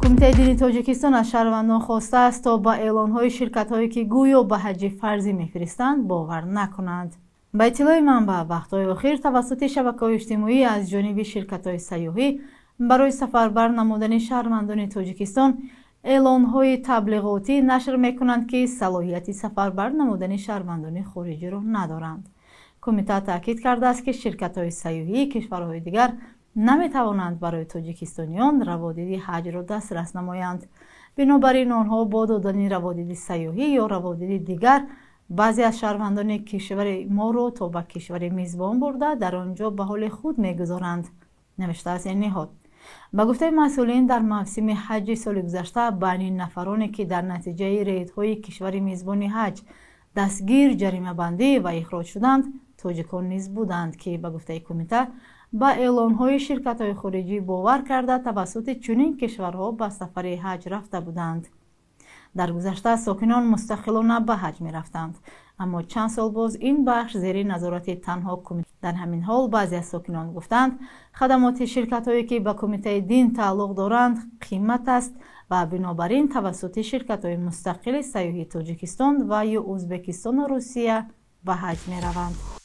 Кумитаи дини Тоҷикистон аз шаҳрвандон хостааст, то ба эълонҳои ширкатҳое, ки гӯё ба ҳаҷи фарзӣ мефиристанд, бовар накунанд. Ба иттилои манбаъ, вақтҳои охир тавассути шабакаҳои иҷтимоӣ аз ҷониби ширкатҳои сайёҳӣ барои сафарбар намудани шаҳрвандони Тоҷикистон эълонҳои таблиғотӣ нашр мекунанд, ки салоҳияти сафарбар намудани шаҳрвандони хориҷиро надоранд. Кумита таъкид кардааст, ки ширкатҳои сайёҳии кишварҳои дигар наметавонанд барои тоҷикистониён раводиди ҳаҷро дастрас намоянд. Бинобар ин онҳо бо додани раводиди сайёҳӣ ё раводиди дигар баъзе аз шаҳрвандони кишвари моро то ба кишвари мизбон бурда, дар он ҷо ба ҳоли худ мегузоранд, навиштааст ин ниҳод. Ба гуфтаи масъулин, дар мавсими ҳаҷи соли гузашта байни нафароне, ки дар натиҷаи рейдҳои кишвари мизбони ҳаҷ дастгир, ҷаримабандӣ ва ихроҷ шуданд, тоҷикон низ буданд, ки ба гуфтаи кумита ба эълонҳои ширкатҳои хориҷӣ бовар карда, тавассути чунин кишварҳо ба сафари ҳаҷ рафта буданд. Дар гузашта сокинон мустақилона ба ҳаҷ мерафтанд, аммо чанд сол боз ин бахш зери назорати танҳо кумита. Дар ҳамин ҳол баъзе аз сокинон гуфтанд, хадамоти ширкатҳое, ки ба кумитаи дин тааллуқ доранд, қимат аст ва бинобар ин тавассути ширкатҳои мустақили сайёҳии Тоҷикистон ва ё Ӯзбекистону Русия ба ҳаҷ мераванд.